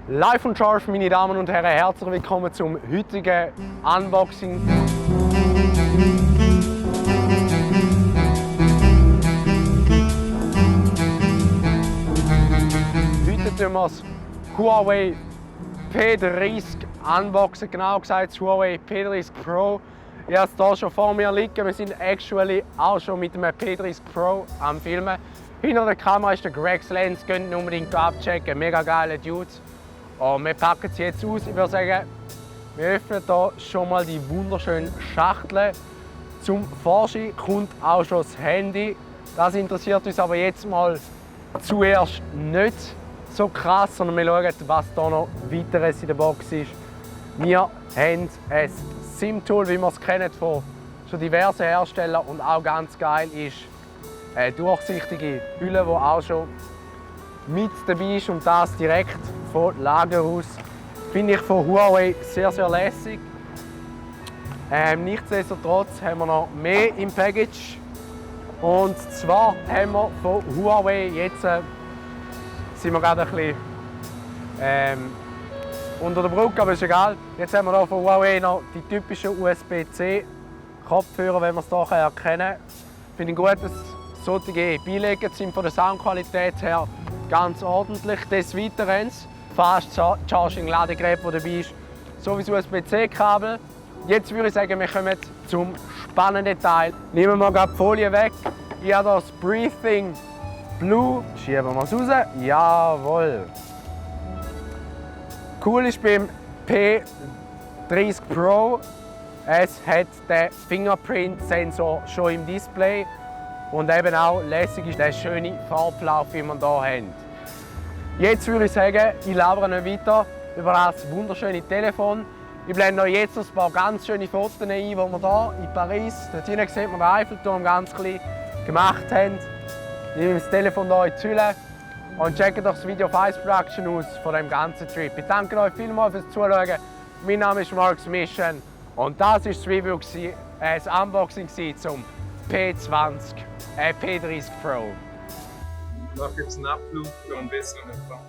Live von Scharf, meine Damen und Herren, herzlich willkommen zum heutigen Unboxing. Heute tun wir das Huawei P30 unboxen, genau gesagt das Huawei P30Pro. Ich habe es hier schon vor mir liegen. Wir sind actually auch schon mit dem P30 Pro am Filmen. Hinter der Kamera ist der Gregslens, könnt ihr unbedingt abchecken, mega geile Dudes. Und wir packen es jetzt aus. Ich würde sagen, wir öffnen hier schon mal die wunderschöne Schachtel. Zum Vorschein kommt auch schon das Handy. Das interessiert uns aber jetzt mal zuerst nicht so krass, sondern wir schauen, was hier noch weiteres in der Box ist. Wir haben ein SIM-Tool, wie wir es kennen von schon diversen Herstellern. Und auch ganz geil ist eine durchsichtige Hülle, die auch schon mit dabei ist und das direkt von Lager aus. Finde ich von Huawei sehr, sehr lässig. Nichtsdestotrotz haben wir noch mehr im Package. Und zwar haben wir von Huawei jetzt sind wir gerade ein bisschen unter der Brücke, aber ist egal. Jetzt haben wir hier von Huawei noch die typischen USB-C-Kopfhörer, wenn man es hier erkennen kann. Ich finde gut, dass solche beigelegt sind von der Soundqualität her ganz ordentlich. Des Weiteren Fast Charging Ladegerät, das dabei ist, sowie das USB-C-Kabel. Jetzt würde ich sagen, wir kommen zum spannenden Teil. Nehmen wir gerade die Folie weg. Ich habe das Breathing Blue. Schieben wir es raus. Jawohl. Cool ist beim P30 Pro, es hat den Fingerprint-Sensor schon im Display. Und eben auch lässig ist der schöne Farbverlauf, wie wir hier haben. Jetzt würde ich sagen, ich labere nicht weiter über das wunderschöne Telefon. Ich blende euch jetzt noch ein paar ganz schöne Fotos ein, die wir hier in Paris, dort hinten sieht man den Eiffelturm ganz klein, gemacht haben. Ich nehme das Telefon hier in die Hülle und checkt doch das Video auf Ice Production aus von dem ganzen Trip. Ich danke euch vielmals fürs Zuschauen. Mein Name ist Marcsmission und das war das Review, das Unboxing zum P30 Pro. Noch gibt es einen Abflug für einen besseren Empfang.